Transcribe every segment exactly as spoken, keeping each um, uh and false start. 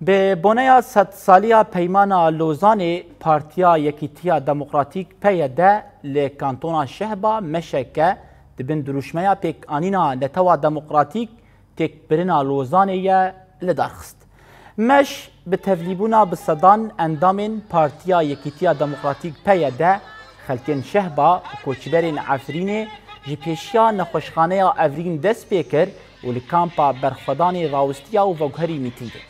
Bi boneya sedsaliya Peymana Lozanê, Partiya Yekîtiya Demokratîk, P Y D, li Kantona Şehba, Meşeke, di bin dirûşmeya pêkanîna Netewa Demokratîk têkbirina Lozanê ye li dar xist. Meş bi tevlîbûna bi sedan endamên Partiya Yekîtiya Demokratîk, P Y D, xelkên Şehba û koçberên Efrînê ji pêşiya nexweşxaneya Evrîn dest pê kir û li kampa berxwedanê rawistiya û veguherî mîtîngê.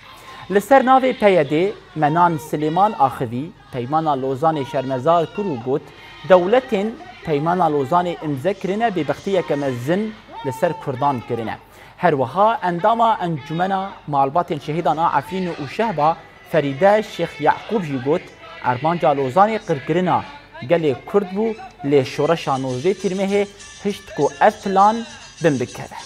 Li ser navê P Y D'ê Menan Silêman axivî, Peymana Lozanê şermezar kir û got, dewletên Peymana Lozanê îmze kirine bêbextiyeke mezin li ser Kurdan kirine. Her wiha endama Encûmena Malbatên Şehîdan a Efrînê û Şehba Ferîde Şêx Yaqûb jî got, armanca Lozanê qirkirina gelê Kurd bû, lê şoreşa nozdeh Tîrmehê hişt ku ev plan bin bikeve.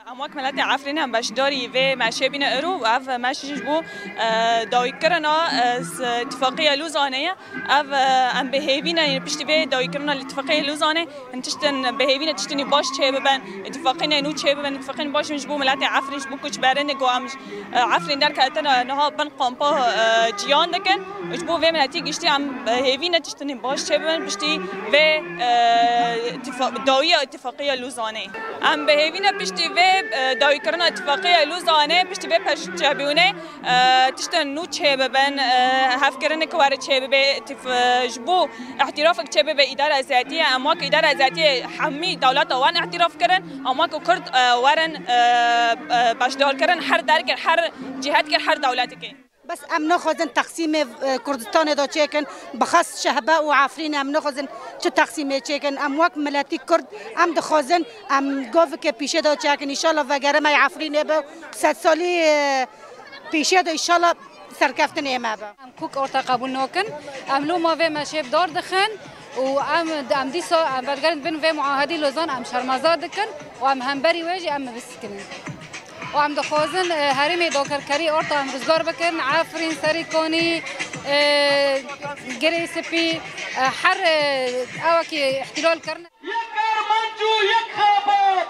Em wek miletê Efrîn em beşdarî vê meşê bîne îro û ev meş ji bo, e, dawîkirina, e, s-, Tifaqiya Lozanê ye. Ev, e, em bi hêvî ne, piştî vê dawîkirina li Tifaqiya Lozanê, hin tiştin bi hêvî ne tiştinî baş çêbibin, îtifaqînê nû çêbibin, îtifaqînê baş ji bo miletê Efrîn, ji bo koçberên ku em ji, e, Efrîn derketine niha bin kampa, e, ciyan dikin. Ji bo vê miletî giştî em bi hêvî ne tiştinî baş çêbibin, piştî vê, e, tifa-, dawiya Îtifaqiya Lozanê. Em bi hêvî ne piştî vê, e, dawîkirina Îtifaqiya Lozanê, piştî vê pêşçebûnê, e, tiştên nû çêbibin, e, hevkirinê ku were çêbibe, tif-, e, ji bo îhtirafek çêbibe îdara zatiye, em wek îdara zatiye hemî dewleta wan îhtiraf kirin, em wek Kurd, e, werin, e, e, beşdarkirin her derkir, her cihetkir, her dewletikê. Bes em naxwazin teqsîmê, e, Kurdistanê de çêkin, bixas Şehbe û Efrînê em naxwazin çi teqsîmê çêkin. Em wek miletî Kurd em dixwazin em govike pîşê de çêkin. Înşallah vegerime Efrînê be, sed salî, e, pîşê de înşallah serkeftinê me be. Em kuk orta qebûl nakin. Em loma vê meşê bi dar dixin û em, em dîsa em vegerin bin vê muahedî Lozan em şermezar dikin û em hemberî wê jî em biskinin. û em dixwazin, e, herêmê dakarkerî orta em rizgar bikin, Efrîn, Serîkanî, e, Girê Spî, e, her, e, ewekî îhtilal kirine. Yek armanc û yek xebat,